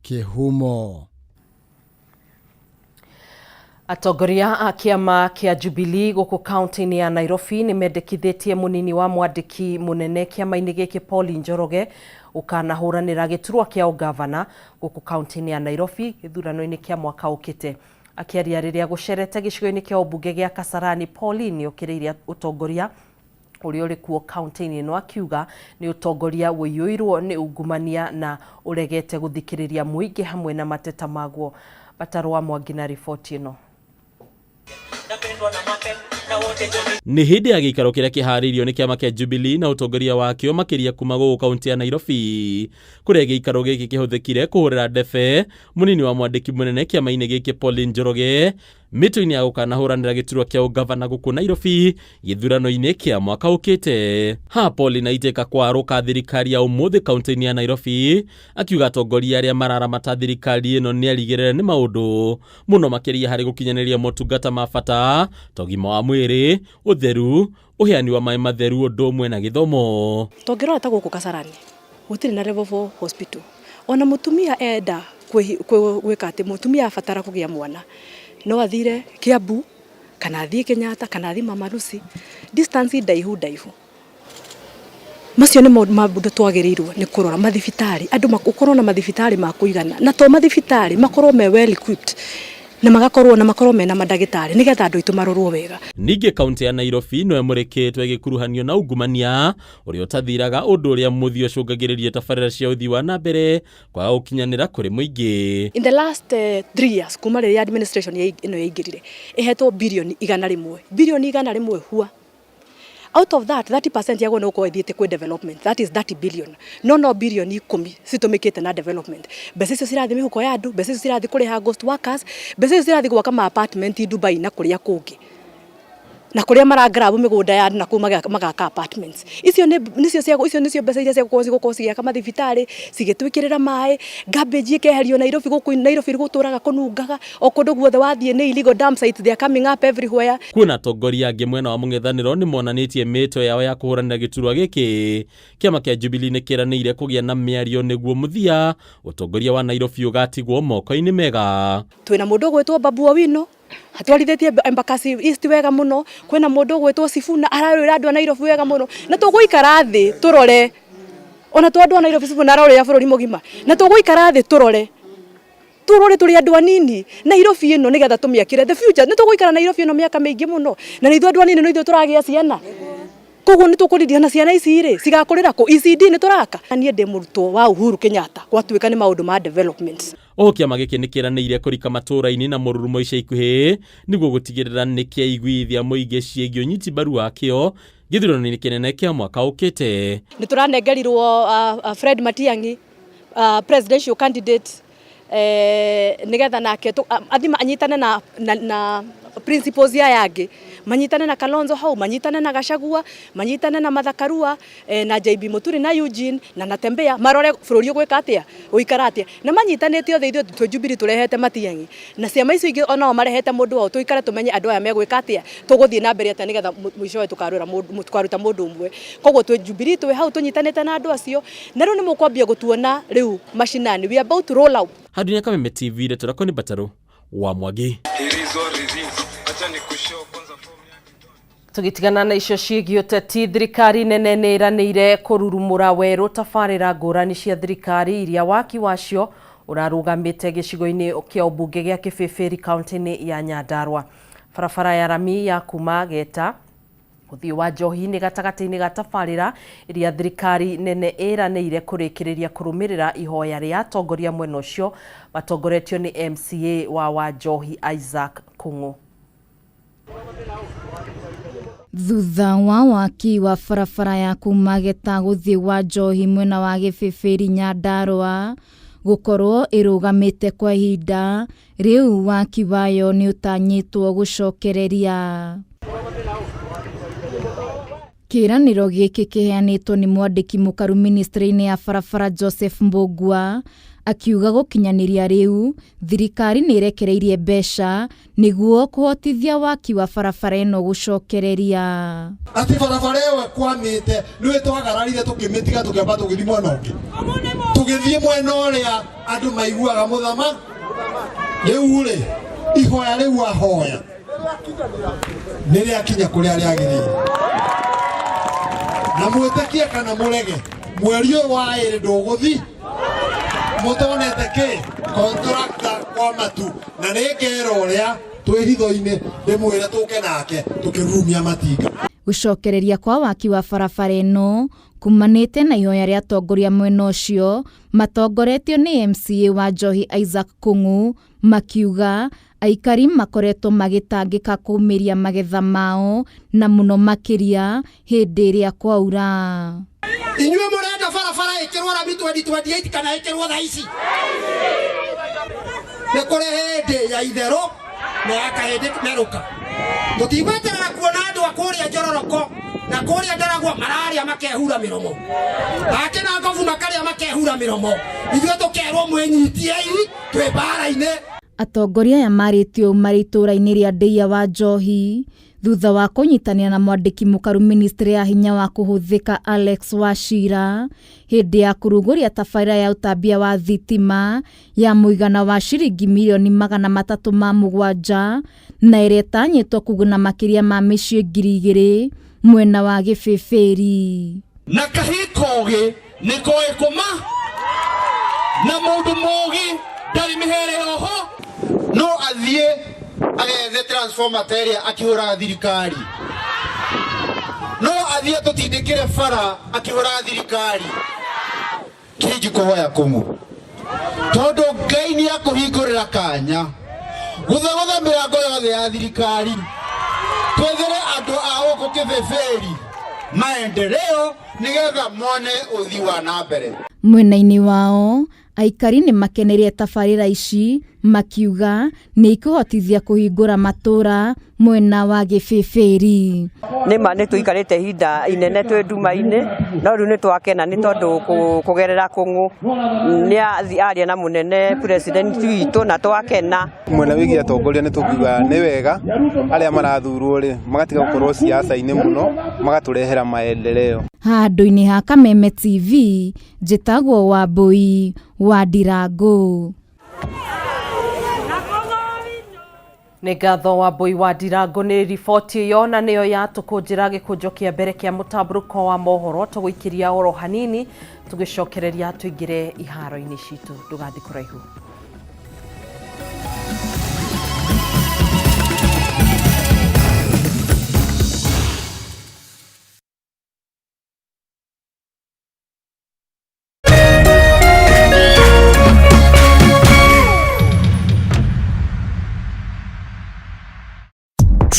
Kĩhumo. Atongoria a kĩama kĩa Jubilee gũkũ kaunti-inĩ ya Nairobi nĩ mendekithĩtie mũnini wa mwandĩki mũnene kĩama-inĩ gĩkĩ Paul Njoroge ũkanahũranĩra gĩturwa kĩa ũgavana gũkũ kaunti-inĩ ya Nairobi gĩthurano-inĩ kĩa mwaka ũkĩte. Akĩaria rĩrĩa gũcerete gĩcigo-inĩ kĩa ũmbunge gĩa Kasarani, Pauline nĩokĩrĩirie ũtongoria ũrĩa ũrĩ kuo kaunti-inĩ ĩno akiuga nĩ ũtongoria ũiyũirwo nĩ ungumania na ũregete gũthikĩrĩria mũingĩ hamwe na mateta maguo. Batarwa Mwangi na riboti ĩno. Nĩ hĩndĩ ya gĩikaro kĩrĩa kĩharĩirio nĩ kĩama kĩa Jubilee na ũtongoria wakĩo makĩria kuma gũkũ kaunti ya Nairobi, kũrĩa gĩikaro gĩkĩ kĩhũthĩkire kũhũrĩra ndebe mũnini wa mwandĩki mũnene kĩama-inĩ gĩkĩ Pauline Njoroge mĩtũ-inĩ ya gũkanahũranĩra gĩturwa kĩa ũgavana gũkũ Nairobi gĩthurano-inĩ kĩa mwaka ũkĩte. Haha Pauline aitĩka kwarũka thirikari ya ũmũthĩ kaunti-inĩ ya Nairobi, akiuga atongoria arĩa mararamata thirikari ĩno nĩ arigĩrĩre nĩ maũndũ mũno makĩria harĩ gũkinyanĩria motungata ma bata ta ũgima wa mwĩrĩ, ũtheru, ũheani wa maĩ matheru ũndũ ũmwe na gĩthomo. Tũngĩrora ta gũkũ Kasarani gũtirĩ na level 4 hospital, ona mũtumia enda gwĩka atĩ mũtumia abatara kũgĩa mwana no athire Kiambu kana athiĩ Kenyatta kana athiĩ Mama Lucy, distance ndaihu ndaihu. Macio nĩ maũndũ twagĩrĩirwo nĩ kũrora mathibitarĩ, andũ gũkorwo na mathibitarĩ ma kũigana, na to mathibitarĩ makorwo me well equipped na magakorwo na makorwo mena mandagĩtarĩ nĩgetha andũ aitũ marorwo wega. Ningĩ kaunti ya Nairobi no ĩmũrĩkĩtwo ĩgĩkuruhanio na ungumania ũrĩa ũtathiraga, ũndũ ũrĩa mũthia ũcũngagĩrĩria tabarĩra cia ũthii wa na mbere kwaga gũkinyanĩra kũrĩ mũingĩ. In the last 3 years kuma rĩrĩa administration ĩno yaingĩrire ĩhetwo birioni 100, birioni 100 hua. Out of that 30% yagwo nĩ gũkorwo ĩthiĩte kwĩ development, that is 30 billion. No birioni 10 citũmĩkĩte na development. Mbeca icio cirathiĩ mĩhuko ya andũ, mbeca icio cirathiĩ kũrĩha ghost workers, mbeca icio cirathiĩ gwaka ma apartment Dubai na kũrĩa kũngĩ, na kũrĩa maragrab mĩgũnda ya andũ na kũu magaka apartments. Icio nĩcio cia, icio nĩcio mbeca iria cigũkorwo cigĩaka mathibitarĩ, cigĩtwĩkĩrĩra maĩ, garbage ĩkeherio Nairobi. Gũkũ Nairobi gũtũraga kũnungaga, o kũndũ guothe wathiĩ nĩ illegal dump sites, they are coming up everywhere. Kuona atongoria angĩ mwena wa mũng'ethanĩro nĩ monanĩtie mĩto yao ya kũhũranĩra gĩturwa gĩkĩ, kĩama kĩa Jubilee nĩ kĩranĩire kũgĩa na mĩario nĩguo mũthia ũtongoria wa Nairobi ũgatigwo moko-inĩ mega. Twĩna mũndũ ũgwĩtwo Babu Owino atwarithĩtie Embakasi East wega mũno, kwĩna mũndũ ũgwĩtwo Sifuna ararũĩra andũ a Nairobi wega mũno, na tũgũikara thĩ tũrore, ona to andũ a Nairobi, Sifuna ararũĩra bũrũri mũgima, na tũgũikara thĩ tũrore tũrore tũrĩ andũ anini Nairobi ĩno nĩgetha tũmĩakĩre the future. Nĩ tũgũikara Nairobi ĩno mĩaka mĩingĩ mũno, na nĩ ithuĩ andũ anini no ithuĩ tũragĩa ciana, koguo nĩ tũkũririkana ciana ici rĩ cigakũrĩra kũ? ECD nĩ tũraka. Niĩ ndĩ mũrutwo wa Uhuru Kenyatta gwatuĩka nĩ maũndũ ma development. Oho kĩama gĩkĩ nĩ kĩranĩire kũrika matũũra-inĩ na mũrurumo ica ikuhĩ nĩguo gũtigĩrĩra nĩ kĩaiguithia mũingĩ ciĩgiĩ ũnyiti mbaru wakĩo gĩthurano-inĩ kĩnene kĩa mwaka ũkĩte. Nĩ tũranengerirwo Fred Matiang'i, presidential candidate, nĩgetha nake athima anyitane na principles aya angĩ, manyitane na Kalonzo hau, manyitane na Gachagua, manyitane na Martha Karua, na JB Muturi na Eugene na Natembeya, marore bũrũri ũgwĩka atĩa, ũikara atĩa, na manyitanĩte othe. Ithuĩ twĩ Jubilee tũrehete Matiang'i na ciama icio ingĩ onao marehete mũndũ wao, tũikare tũmenye andũ aya megwĩka atĩa, tũgũthiĩ na mbere atĩa nĩgetha mũicowe tũkaruta mũndũ ũmwe. Koguo twĩ Jubilee twĩ hau tũnyitanĩte na andũ acio, na rĩu nĩ mũkwambia gũtuona rĩu mashinani, we are about to roll out. Handũ-inĩ Kameme TV, ndeto rakwa nĩ Mbatarũ wa Mwangi. Tũgĩtigana na icio ciĩgiĩ ũteti, thirikari nene nĩ ĩranĩire kũrurumũra werũ tabarĩra ngũrani cia thirikari iria waki wacio ũrarũgamĩte gĩcigo-inĩ kĩa ũmbunge gĩa Kĩbĩbĩri kaunti-inĩ ya Nyandarua. Barabara ya rami ya kuma Geta gũthiĩ wa Njohi nĩ gatagatĩ-inĩ ga tabarĩra iria thirikari nene ĩranĩire kũrĩkĩrĩria kũrũmĩrĩra ihoya rĩa atongoria mwena ũcio matongoretio nĩ MCA wa Wanjohi Isaac Kung'u. Thutha wa waki wa barabara ya kuma Geta gũthiĩ wa Njohi mwena wa Gĩbĩbĩri Nyandarua gũkorwo ĩrũgamĩte kwa ihinda, rĩu waki wayo nĩ ũtanyĩtwo gũcokereria. Kĩĩranĩro gĩkĩ kĩheanĩtwo nĩ mwandĩki mũkaru ministry-inĩ ya barabara Joseph Mbũgua, akiuga gũkinyanĩria rĩu thirikari nĩ ĩrekereirie mbeca nĩguo kũhotithia waki wa barabara ĩno gũcokereria. Atĩ barabara ĩyo ĩkwamĩte nĩwe twagararire tũkĩmĩtiga, tũkĩamba tũgĩthiĩ mwena ũngĩ, tũgĩthiĩ mwena ũrĩa andũ maiguaga mũthama. Rĩu rĩ, ihoya rĩu ahoya nĩ rĩakinya kũrĩa rĩagĩrĩire, na mwĩtĩkie kana mũrege, mweri ũyũ wa 2 ndũgũthi mũtonete kĩ contractor kwa matu, na nĩ ngera ũrĩa twĩ hitho-inĩ ndĩmwĩre tũke nake tũkĩrurumia matinga. Gũcokereria kwa waki wa barabara ĩno kumanĩte na ihoya rĩa atongoria mwena ũcio matongoretio nĩ MCA wa Njohi Isaac Kung'u, makiuga Aikari makoretwo magĩtangĩka kũmĩria magetha mao na mũno makĩria hĩndĩ ĩrĩa kwaura. Inyuĩ mũrenda barabara ĩkĩrwo rami 2028 kana ĩkĩrwo thaa ici? Nĩ kũrĩ hĩndĩ ya itherũ na ya kahĩndĩ merũka. Tũtigweterera kuona andũ a kũrĩa Njororoko na kũrĩa Ndaragwa mararĩa makehura mĩromo, ake na ngobu makarĩa makehura mĩromo, ithuĩ tũkerwo mwĩnyitiei twĩ mbara-inĩ. Atongoria aya marĩtio marĩ itũũra-inĩ rĩa Ndeiya wa Njohi thutha wa kũnyitanĩra na mwandĩki mũkaru ministry ya hinya wa kũhũthĩka Alex Wachira hĩndĩ ya kũrugũria tabarĩra ya ũtambia wa thitima ya mũigana wa ciringi mirioni 307 na ĩrĩa ĩtanyĩtwo kũguna makĩria ma mĩciĩ 2000 mwena wa Gĩbĩbĩri. Na kahii kogĩ nĩ koĩ kũma na mũndũ mũgĩ ndarĩ mĩhere oho. No athiĩ agethe transformer ta ĩrĩa akĩhũraga thirikari, no athiĩ atũtindĩkĩre bara akĩhũraga thirikari. Kĩngĩ kũhoya kũng'ũ tondũ Ngai nĩ akũhingũrĩra kanya gũthagũtha mĩrango yothe ya thirikari, twethere andũ a gũkũ Kĩbĩbĩri maendeleo nĩgetha mone ũthii wa na mbere. Mwena-inĩ wao aikari nĩ makeneire tabarĩra ici makiuga nĩ ikũhotithia kũhingũra matũra mwena wa Gĩbĩbĩri. Nĩma nĩ tũikarĩte ihinda inene twĩ nduma-inĩ, no rĩu nĩ twakena nĩ tondũ kũgerera kũng'ũ nĩ aria na mũnene president witũ na twakena. Mwena wĩgiĩ atongoria nĩ tũngiuga nĩ wega arĩa marathurwo rĩ magatiga gũkorwo siasa-inĩ mũno magatũrehera maendeleo. Handũ-inĩ ha Kameme TV njĩtagwo Wambui wa Ndirangu. Nĩ ngatho Wambui wa Ndirangu nĩ riboti ĩyo na nĩyo yatũkũnjĩra gĩkũnjo kĩa mbere kĩa mũtambũrũko wa mohoro. Tũgũikĩria oro hanini tũgĩcokereria tũingĩre iharo-inĩ citũ. Ndũgathiĩ kũraihu.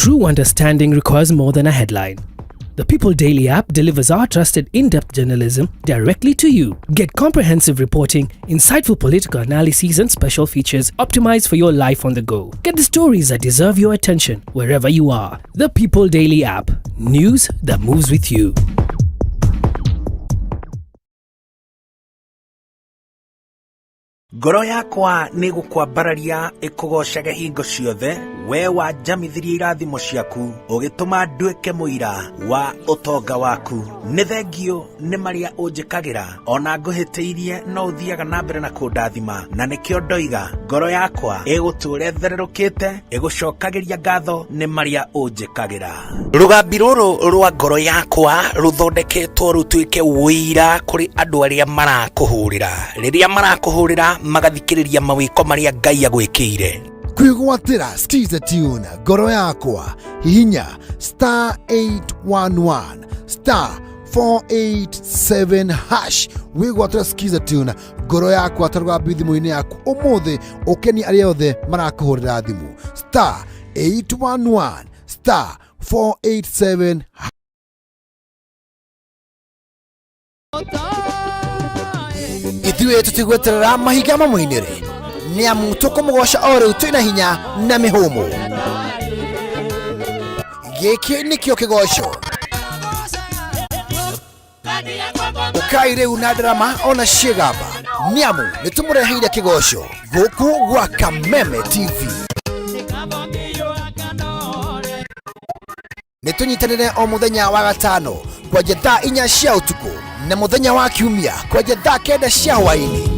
True understanding requires more than a headline. The People Daily app delivers our trusted in-depth journalism directly to you. Get comprehensive reporting, insightful political analyses and special features optimized for your life on the go. Get the stories that deserve your attention wherever you are. The People Daily app. News that moves with you. Ngoro yakwa nĩ gũkwambararia ĩkũgocage hingo ciothe, we wanjamithirie irathimo ciaku ũgĩtũma nduĩke mũira wa ũtonga waku. Nĩ thengio nĩ marĩa ũnjĩkagĩra, ona ngũhĩtĩirie no ũthiaga na mbere na kũndathima, na nĩkĩo ndoiga ngoro yakwa ĩgũtũũra ĩthererũkĩte ĩgũcokagĩria ngatho nĩ marĩa ũnjĩkagĩra. Rũgambi rũrũ rwa ngoro yakwa rũthondeketwo rũtuĩke ũira kũrĩ andũ arĩa marakũhũrĩra. Rĩrĩa marakũhũrĩra magathikĩrĩria mawĩko marĩa Ngai agwĩkĩire. Kwĩgwatĩra Skiza Tune ngoro yakwa hihinya star 811 star 487 hash wĩgwatĩra Skiza Tune ngoro yakwa ta rũgambi thimũ-inĩ yaku ũmũthĩ, ũkenie arĩa othe marakũhũrĩra thimũ star 811 star 487. Ithuĩ tũtigweterera mahinga mamũinĩre nĩ amu tũkũmũgoca o rĩu twĩna hinya na mĩhũmũ. Gĩkĩ nĩkĩo kĩgoco. Ũkai rĩu na ndarama ona ciĩgamba nĩ amu nĩ tũmũreheire kĩgoco gũkũ gwa Kameme TV. Nĩ tũnyitanĩre o mũthenya wa gatano kwanja thaa 4 cia ũtukũ na mũthenya wa kiumia kwanja thaa 9 cia hwaĩ-inĩ.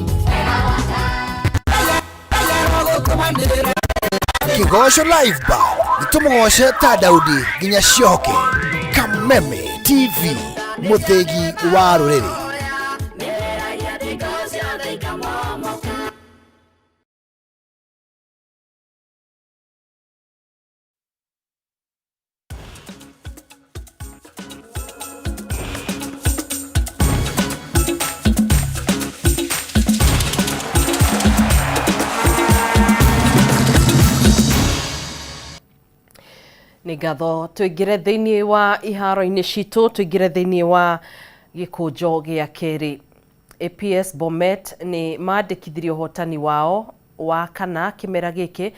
Kĩgoco Live Band nĩ tũmũgoce ta Daudi nginya ciohoke. Kameme TV, mũthĩgi wa rũrĩrĩ. Nĩ ngatho. Tũingĩre thĩinĩ wa iharo-inĩ citũ, tũingĩre thĩinĩ wa gĩkũnjo gĩa kerĩ. APS Bomet nĩ mandĩkithirie ũhotani wao wa kana kĩmera gĩkĩ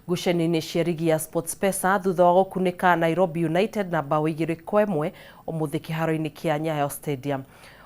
ngucanio-inĩ cia rigi ya SportPesa thutha wa gũkunĩka Nairobi United na mbaũ 2-1 ũmũthĩ kĩharo-inĩ kĩa Nyayo Stadium.